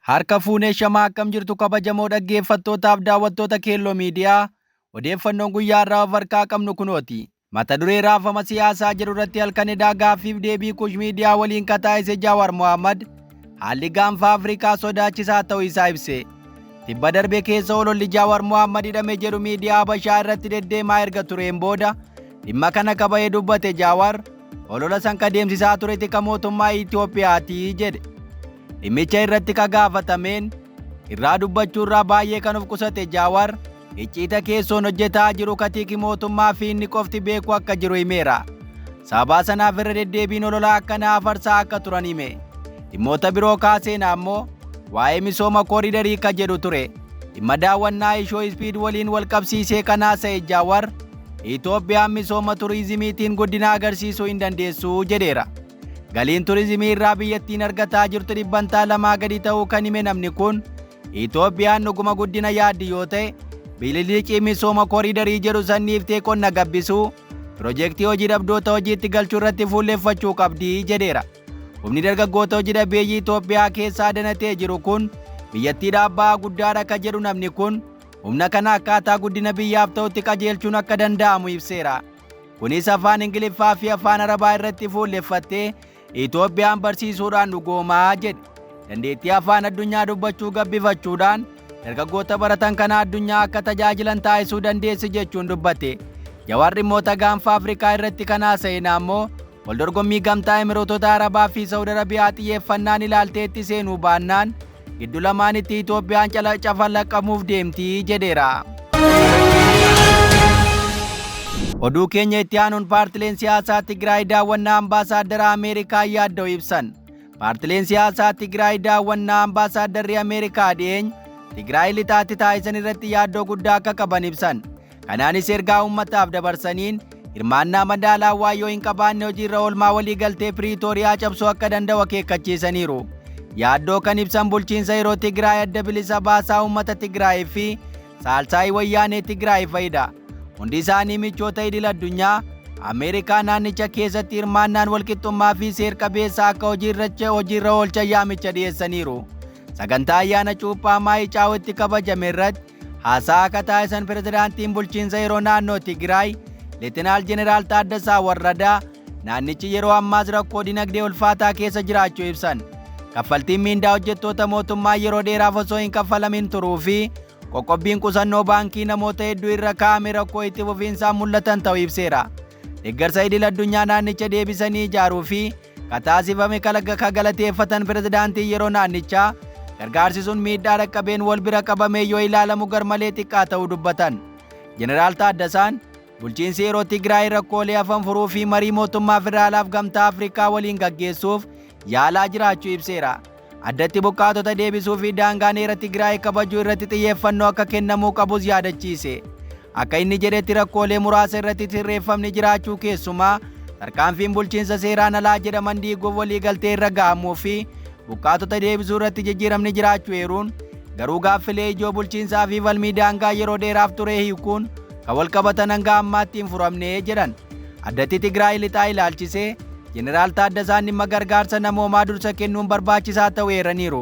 Harka fuunee shamaa akkam jirtu kabajamoo dhaggeeffattootaaf daawwattoota Keelloo Miidiyaa odeeffannoon guyyaa irraa of harkaa qabnu kunooti. Mata duree raafama siyaasaa jedhu irratti halkan edaa gaaffiif deebii Kush Miidiyaa waliin kataasise Jawaar Mohaammed haalli gaanfa Afrikaa sodaachisaa ta'uu isaa ibse. Tibba darbe keessa ololli Jawaar Mohaammed hidhame jedhu miidiyaa Habashaa irratti deddeemaa erga tureen booda dhimma kana kaba'ee dubbate Jawaar olola san ka deemsisaa ture tika mootummaa Itoophiyaati jedhe. Dhimmicha irratti ka gaafatameen irraa dubbachuu irraa baay'ee kan of qusate Jawaar icciita keessoon hojjetaa jiru katiiki mootummaa fi inni qofti beeku akka jiru himeera. Sababa sanaaf irra deddeebiin olola akkanaa afarsaa akka turan hime. Dhimmoota biroo kaaseen ammoo waa'ee misooma kooriidarii ka jedhu ture. Dhimma daawwannaa ishoo ispiid waliin wal qabsiisee kan haasa'e Jawaar Itoophiyaan misooma turizimiitiin guddina agarsiisuu hin dandeessu jedheera. Galiin turizimii irraa biyyattiin argataa jirtu 2% gadi ta'uu kan hime namni kun Itoophiyaan dhuguma guddina yaaddi yoo ta'e bililiqii misooma kooriidarii jedhu sanniiftee qonna gabbisuu piroojeektii hojii dhabdoota hojiitti galchuu irratti fuulleffachuu qabdi jedheera. Humni dargaggoota hojii dhabeeyyii Itoophiyaa keessaa danatee jiru kun biyyattiidhaaf ba'aa guddaadha ka jedhu namni kun humna kana akkaataa guddina biyyaaf ta'utti qajeelchuun akka danda'amu ibseera. Kunis afaan Ingiliffaa fi afaan Arabaa irratti fuulleffattee Itoophiyaan barsiisuudhaan dhugoomaa jedhe. Dandeettii afaan addunyaa dubbachuu gabbifachuudhaan dargaggoota baratan kana addunyaa akka tajaajilan taasisuu dandeessi jechuun dubbate. Jawaar dhimmoota gaanfa Afrikaa irratti kan haasa'een ammoo wal dorgommii gamtaa Emireetota Arabaa fi Saawud Arabiyaa xiyyeeffannaan ilaalteetti seenuu baannaan giddu lamaanitti Itoophiyaan cafallaqamuuf deemti jedheera. Oduu keenya itti aanuun paartileen siyaasaa Tigraay daawwannaa ambaasaaddara Ameerikaa yaadda'u ibsan. Paartileen siyaasaa Tigraay daawwannaa ambaasaadarri Ameerikaa dhiyeenya Tigraay lixaatti taasisan irratti yaaddoo guddaa akka qaban ibsan. Kanaanis ergaa uummataaf dabarsaniin hirmaannaa madaalawaa yoo hin qabaanne hojiirra oolmaa waliigaltee Piriitooriyaa cabsuu akka danda'u akeekkachiisaniiru. Yaaddoo kan ibsan bulchiinsa yeroo Tigraay adda bilisa baasaa uummata Tigraay fi Saalsaayii Wayyaanee Tigraay fa'idha. Hundi isaanii michoota idil addunyaa Ameerikaa naannicha keessatti hirmaannaan walqixxummaa fi seer-qabeessa akka hojiirra oolchan yaamicha dhiyeessaniiru. Sagantaa ayyaana cuuphaa Maayicaawitti kabajame irratti haasaa akka taasisan pirezidaantiin bulchiinsa yeroo naannoo Tigraay Leetinaal Jeneraal Taaddasaa Warradaa naannichi yeroo ammaas rakkoo dinagdee ulfaataa keessa jiraachuu ibsan. Kaffaltiin miindaa hojjettoota mootummaa yeroo dheeraaf osoo hin kaffalamin turuu fi qoqqobbiin qusannoo baankii namoota hedduu irra kaa'ame rakkoo itti fufiinsaan mul'atan ta'uu ibseera. Deeggarsa idil addunyaa naannicha deebisanii ijaaruu fi kataasifame ka galateeffatan pirezidaantii yeroo naannichaa gargaarsi sun miidhaa dhaqqabeen wal bira qabamee yoo ilaalamu garmalee xiqqaa ta'uu dubbatan. Jeneraal Taaddasaan bulchiinsi yeroo Tigraay rakkoolee hafan furuu fi marii mootummaa federaalaaf gamtaa Afrikaa waliin gaggeessuuf yaalaa jiraachuu ibseera. Addatti buqqaatota deebisuu fi daangaa heera Tigraay kabajuu irratti xiyyeeffannoo akka kennamuu qabus yaadachiise. Akka inni jedhetti rakkoolee muraasa irratti sirreeffamni jiraachuu keessumaa tarkaanfiin bulchiinsa seeraan alaa jedhaman diiguuf waliigaltee irra ga'amuu fi buqqaatota deebisuu irratti jijjiiramni jiraachuu eeruun garuu gaaffilee ijoo bulchiinsaa fi falmii daangaa yeroo dheeraaf ture hiikuun kan wal qabatan hanga ammaatti hin furamne jedhan. Addatti Tigraay lixaa ilaalchisee Jeneraal Taaddasaan dhimma gargaarsa namoomaa dursa kennuun barbaachisaa ta'uu eeraniiru.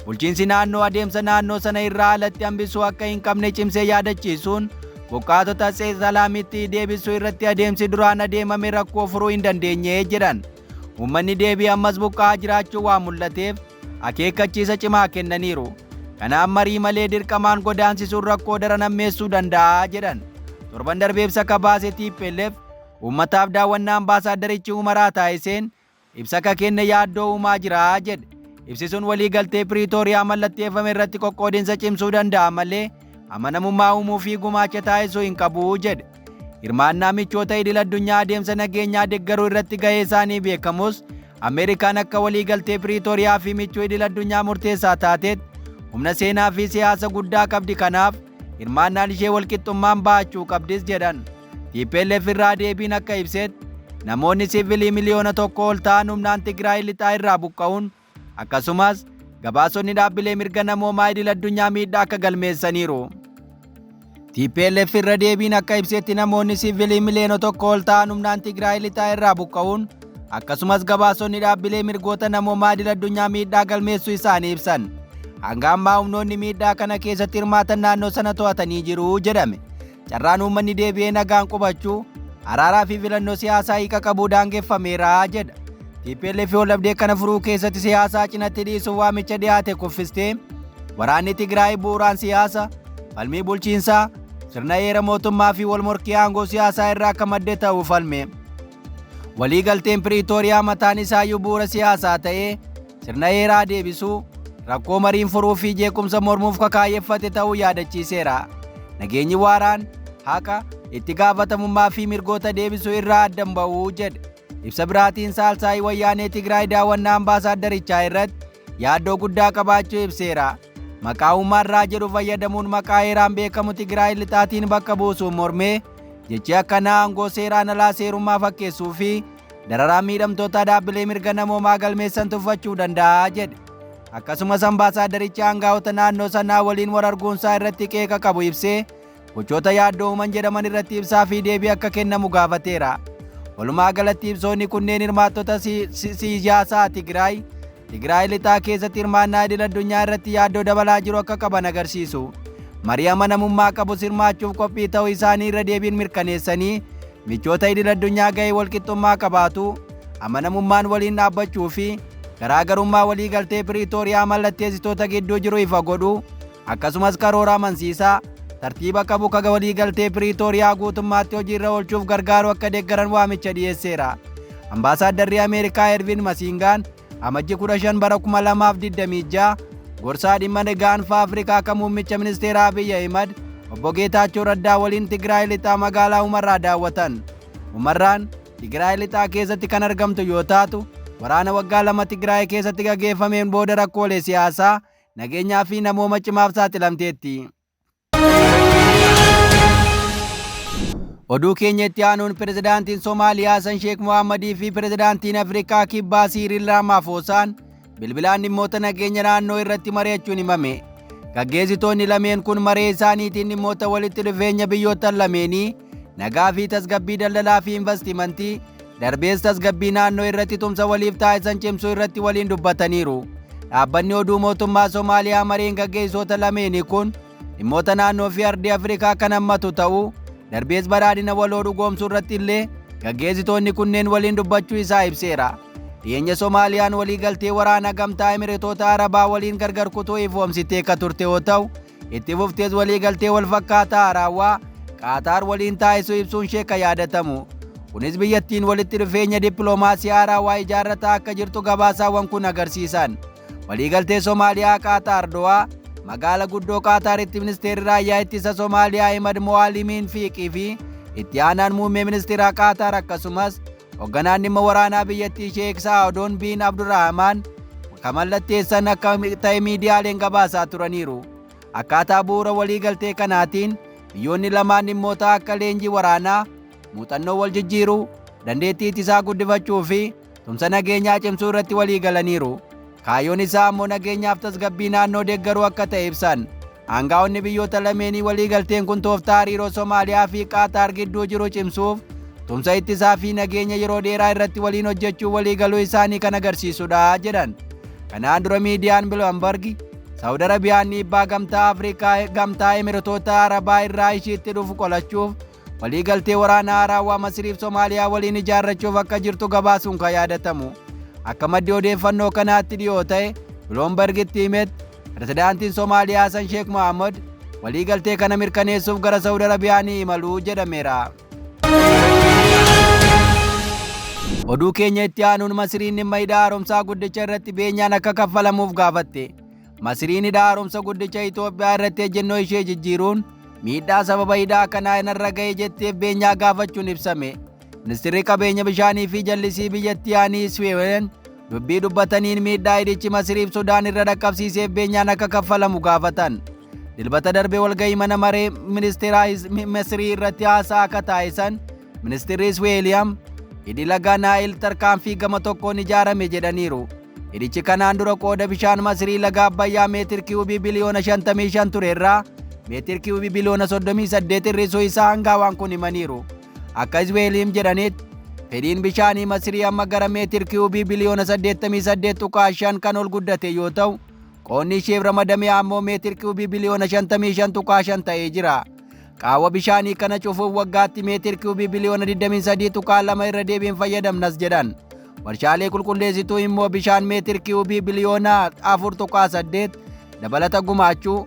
Bulchiinsi naannoo adeemsa naannoo sana irraa alatti hambisuu akka hin qabne cimsee yaadachiisuun buqqaatota Salaamitti deebisuu irratti adeemsi duraan adeemame rakkoo furuu hin dandeenye jedhan. Uummanni deebii ammas buqqa'aa jiraachuu waan mul'ateef akeekkachiisa cimaa kennaniiru. Kanaaf marii malee dirqamaan godaansisuun rakkoo daran hammeessuu danda'a jedhan. Torban darbee ibsa kabaase TPLF uummataaf daawwannaa ambaasaaddarichi Umaraa taasiseen ibsa ka kenne yaaddoo uumaa jira jedhe. Ibsi sun waliigaltee Piriitooriyaa mallatteeffame irratti qoqqoodinsa cimsuu danda'a malee amanamummaa uumuu fi gumaacha taasisuu hin qabu jedhe. Hirmaannaa michoota idil addunyaa adeemsa nageenyaa deeggaruu irratti gahee isaanii beekamus Ameerikaan akka waliigaltee Piriitooriyaa fi michuu idil addunyaa murteessaa taatetti humna seenaa fi siyaasa guddaa qabdi kanaaf hirmaannaan ishee walqixxummaan ba'achuu qabdis jedhan. TPLF irraa deebiin akka ibsetti namoonni siviilii 1 miliyoona ol ta'an humnaan Tigraay lixaa irraa buqqa'uun akkasumas gabaasonni dhaabbilee mirga namoomaa idil addunyaa miidhaa akka galmeessaniiru. TPLF irra deebiin akka ibsetti namoonni siviilii 1 miliyoona ol ta'an humnaan Tigraay lixaa irraa buqqa'uun akkasumas gabaasonni dhaabbilee mirgoota namoomaa idil addunyaa miidhaa galmeessuu isaanii ibsan. Hanga ammaa humnoonni miidhaa kana keessatti hirmaatan naannoo sana to'atanii jiru jedhame. Carraan uummanni deebi'ee nagaan qubachuu, araaraa fi filannoo siyaasaa hiika qabuu daangeffameera jedha. TPLF waldhabdee kana furuu keessatti siyaasaa cinatti dhiisuuf waamicha dhiyaate kuffistee, waraanni Tigraay bu'uuraan siyaasa, falmii bulchiinsaa, sirna heera mootummaa fi wal morkii aangoo siyaasaa irraa akka madde ta'uu falme. Waliigalteen Piriitooriyaa mataan isaayyuu bu'uura siyaasaa ta'ee sirna heeraa deebisuu, rakkoo mariin furuu fi jeequmsa mormuuf kakaayyeffate ta'uu yaadachiiseera. Nageenyi waaraan haqa, itti gaafatamummaa fi mirgoota deebisuu irraa adda hin ba'u jedhe. Ibsa biraatiin Saalsaayii Wayyaanee Tigraay daawwannaa ambaasaaddarichaa irratti yaaddoo guddaa qabaachuu ibseera. Maqaa Umarraa jedhu fayyadamuun maqaa heeraan beekamu Tigraay Lixaatiin bakka buusuun mormee, jechi akkanaa aangoo seeraan alaa seerummaa fakkeessuu fi dararaa miidhamtoota dhaabbilee mirga namoomaa galmeessan tuffachuu danda'a jedhe. Akkasumas ambaasaaddarichi aangaa'ota naannoo sanaa waliin wal arguunsaa irratti qeeqa qabu ibsee, gochoota yaaddoo uuman jedhaman irratti ibsaa fi deebii akka kennamu gaafateera. Walumaa galatti ibsoonni kunneen hirmaattota siyaasaa Tigraay, Tigraay Lixaa keessatti hirmaannaa idil addunyaa irratti yaaddoo dabalaa jiru akka qaban agarsiisu. Marii amanamummaa qabus hirmaachuuf qophii ta'uu isaanii irra deebiin mirkaneessanii, michoota idil addunyaa gahee walqixxummaa qabaatu, amanamummaan waliin dhaabbachuu fi garaagarummaa waliigaltee Piriitooriyaa mallatteessitoota gidduu jiru ifa godhu, akkasumas karoora amansiisaa tartiiba qabu kaga waliigaltee Piriitooriyaa guutummaatti hojiirra oolchuuf gargaaru akka deeggaran waamicha dhiyeesseera. Ambaasaaddarri Ameerikaa Ervin Masiingaan Amajji 15 bara 2026 gorsaa dhimma gaanfa Afrikaa kan muummicha ministeeraa Abiy Ahimad obbo Geetaachoo Raddaa waliin Tigraay Lixaa magaalaa Humarraa daawwatan. Humarraan Tigraay Lixaa keessatti kan argamtu yoo taatu, waraana waggaa 2 Tigraay keessatti gaggeeffameen booda rakkoolee siyaasaa, nageenyaa fi namooma cimaaf saaxilamteetti. Oduu keenya itti aanuun pirezidaantiin Somaaliyaa Hasan Sheek Mohaammadii fi pirezidaantiin Afrikaa Kibbaa Siiriil Raamaafoosaan bilbilaan dhimmoota nageenya naannoo irratti mari'achuun himame. Gaggeessitoonni lameen kun maree isaaniitiin dhimmoota walitti dhufeenya biyyoottan lameenii, nagaa fi tasgabbii daldalaa fi investimentii, darbees tasgabbii naannoo irratti tumsa waliif taasisan cimsuu irratti waliin dubbataniiru. Dhaabbanni oduu mootummaa Somaaliyaa mareen gaggeessitoota lameenii kun dhimmoota naannoo fi ardii Afrikaa kan hammatu ta'uu, darbees badhaadhina waloo dhugoomsuu irratti illee gaggeessitoonni kunneen waliin dubbachuu isaa ibseera. Dhiyeenya Somaaliyaan waliigaltee waraana gamtaa Emireetota Arabaa waliin gargar kutuu ifoomsitee ka turte yoo ta'u, itti fuftees waliigaltee wal fakkaataa haarawaa Qaataar waliin taasisuu ibsuun ishee kan yaadatamu. Kunis biyyattiin walitti dhufeenya dippiloomaasii haarawaa ijaarrataa akka jirtu gabaasaawwan kun agarsiisan. Waliigaltee Somaaliyaa Qaataar Dohaa magaala guddoo Qaataaritti ministeerri raayyaa ittisa Somaaliyaa Ahimad Mo'aalimiin Fiiqii fi itti aanaan muummee ministeeraa Qaataar akkasumas hoogganaan dhimma waraanaa biyyattii Sheek Saa'odoon Biin Abdurrahmaan kan mallatteessan akka ta'e miidiyaaleen gabaasaa turaniiru. Akkaataa bu'uura waliigaltee kanaatiin biyyoonni lamaan dhimmoota akka leenjii waraanaa, muuxannoo wal jijjiiruu, dandeettii ittisaa guddifachuu fi tumsa nageenyaa cimsuu irratti walii galaniiru. Kaayyoon isaa ammoo nageenyaaf tasgabbii naannoo deeggaruu akka ta'e ibsan. Aangaa'onni biyyoota lameenii waliigalteen kun tooftaa hariiroo Somaaliyaa fi Qaataar gidduu jiru cimsuuf tumsa ittisaa fi nageenya yeroo dheeraa irratti waliin hojjechuu waliigaluu isaanii kan agarsiisudha jedhan. Kanaan dura miidiyaan Bloomberg Saawud Arabiyaan dhiibbaa gamtaa Afrikaa gamtaa Emireetota Arabaa irraa ishiitti dhufu qolachuuf waliigaltee waraanaa haarawaa Masiriif Somaaliyaa waliin ijaarrachuuf akka jirtu gabaasuun kan yaadatamu. Akka maddi odeeffannoo kanaatti dhiyoo ta'e Bloombergitti himetti, pirezidaantiin Somaaliyaa Hasan Sheek Mohaammed waliigaltee kana mirkaneessuuf gara Saawud Arabiyaa ni imalu jedhameera. Oduu keenya itti aanuun Masiriin dhimma hidha haaromsaa guddicha irratti beenyaan akka kaffalamuuf gaafatte. Masiriin hidha haaromsa guddicha Itoophiyaa irratti ejjennoo ishee jijjiiruun miidhaa sababa hidhaa kanaa irra ga'e jetteef beenyaa gaafachuun ibsame. Ministeerri qabeenya bishaanii fi jallisii biyyattii Anii Sweeween dubbii dubbataniin miidhaa hidhichi Masiriif Sudaan irra dhaqqabsiiseef beenyaan akka kaffalamu gaafatan. Dilbata darbe walgahii mana maree ministeera Masirii irratti haasaa akka taasisan ministeerri Sweeliyam hidhi laga Naayil tarkaanfii gama tokkoon ijaarame jedhaniiru. Hidhichi kanaan dura qooda bishaan Masirii laga Abbayyaa meetir kiiyubii biliyoona 55 ture irraa meetir kiiyubii biliyoona 38 hir'isuu isaa hangaawaan kun himaniiru. Akka Isweeliim jedhanitti fedhiin bishaanii Masirii amma gara meetir kiiyubii biliyoona 88.5 kan ol guddate yoo ta'u, Qoonni isheef ramadame ammoo meetir kiubii biliyoona 55.5 ta'ee jira. Qaawwa bishaanii kana cufuuf waggaatti meetir kiubii biliyoona 23.2 irra deebiin fayyadamnas jedhan. Warshaalee qulqulleessituu immoo bishaan meetir kiubii biliyoona 4.8 dabalata gumaachuu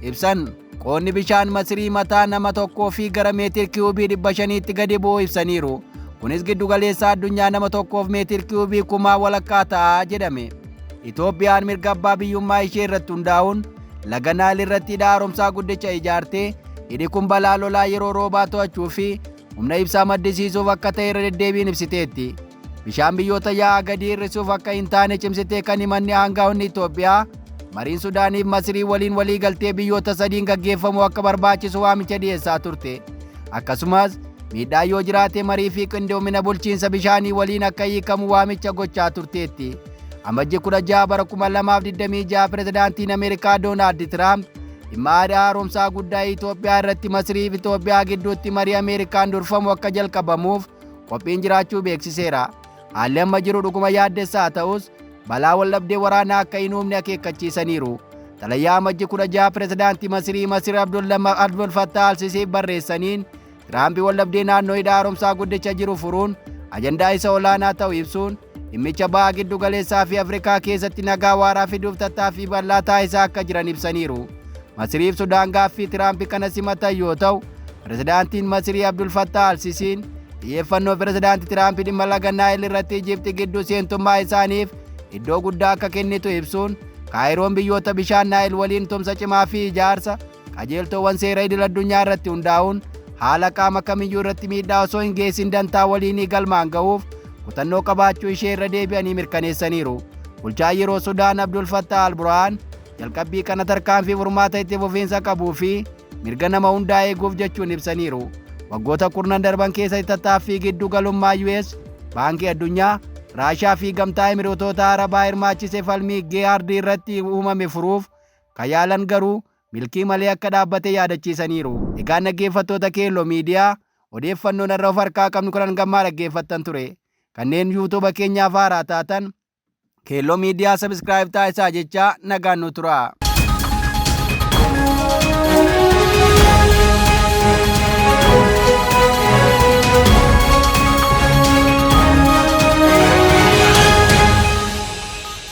ibsan. Qoonni bishaan Masirii mataa nama tokkoo fi gara meetir kiubii 500tti gadi bu'uu ibsaniiru. Kunis giddu galeessa addunyaa nama tokkoof meetir kiubii kumaa walakkaa ta'a jedhame. Itoophiyaan mirga abbaa biyyummaa ishee irratti hundaa'uun laga Naayil irratti hidha haaromsaa guddicha ijaartee hidhi kun balaa lolaa yeroo roobaa to'achuu fi humna ibsaa maddisiisuuf akka ta'e irra deddeebiin ibsiteetti. Bishaan biyyoota yaa'aa gadii hir'isuuf akka hin taane cimsitee kan himanni aangaa'onni Itoophiyaa mariin Sudaaniif Masirii waliin walii galtee biyyoota sadiin gaggeeffamuu akka barbaachisu waamicha dhiyeessaa turte. Akkasumas miidhaa yoo jiraate marii fi qindoomina bulchiinsa bishaanii waliin akka hiikamu waamicha gochaa turteetti. Amajji 16 bara 2026 pirezidaantiin Ameerikaa Doonaald Tiraamp dhimma hidha haaromsaa guddaa Itoophiyaa irratti Masirii fi Itoophiyaa gidduutti marii Ameerikaan durfamu akka jalqabamuuf qophiin jiraachuu beeksiseera. Haalli amma jiru dhuguma yaaddessaa ta'us balaa waldhabdee waraanaa akka hin uumne akeekkachiisaniiru. Xalayaa Amajji 16 pirezidaantii Masirii Masir Abdul Fattah Al-Sisiif barreessaniin Tiraamp waldhabdee naannoo hidha haaromsaa guddicha jiru furuun ajandaa isa olaanaa ta'u ibsuun dhimmicha baha giddu galeessaa fi Afrikaa keessatti nagaa waaraa fiduuf tattaaffii bal'aa taasisaa akka jiran ibsaniiru. Masiriif Sudaan gaaffii Tiraamp kana simatan yoo ta'u, pirezidaantiin Masirii Abdul Fattah Al-Sisiin xiyyeeffannoo pirezidaanti Tiraamp dhimma laga Naayil irratti Ijipti gidduu seentummaa isaaniif iddoo guddaa akka kennitu ibsuun Kaayiroon biyyoota bishaan Naayil waliin tumsa cimaa fi ijaarsa qajeeltoowwan seera idil addunyaa irratti hundaa'uun haala qaama kamiyyuu irratti miidhaa osoo hin geessin dantaa waliinii galmaan ga'uuf kutannoo qabaachuu ishee irra deebi'anii mirkaneessaniiru. Bulchaa yeroo Sudaan Abdul Fattah Al-Burhaan jalqabbii kana tarkaanfii furmaata itti fufiinsa qabuu fi mirga nama hundaa eeguuf jechuun ibsaniiru. Waggoota kurnan darban keessatti tattaaffii giddu galummaa US, Baankii Addunyaa, Raashaa fi Gamtaa Emireetota Arabaa hirmaachise falmii GERD irratti uumame furuuf kan yaalan garuu milkii malee akka dhaabbate yaadachiisaniiru. Egaan dhaggeeffattoota Keelloo Miidiyaa, odeeffannoon har'a of harkaa qabnu kan hangammaa dhaggeeffattan ture. Kanneen YouTube keenyaaf haaraa taatan Keelloo Miidiyaa subscribe taasisaa jechaa nagaan nu tura.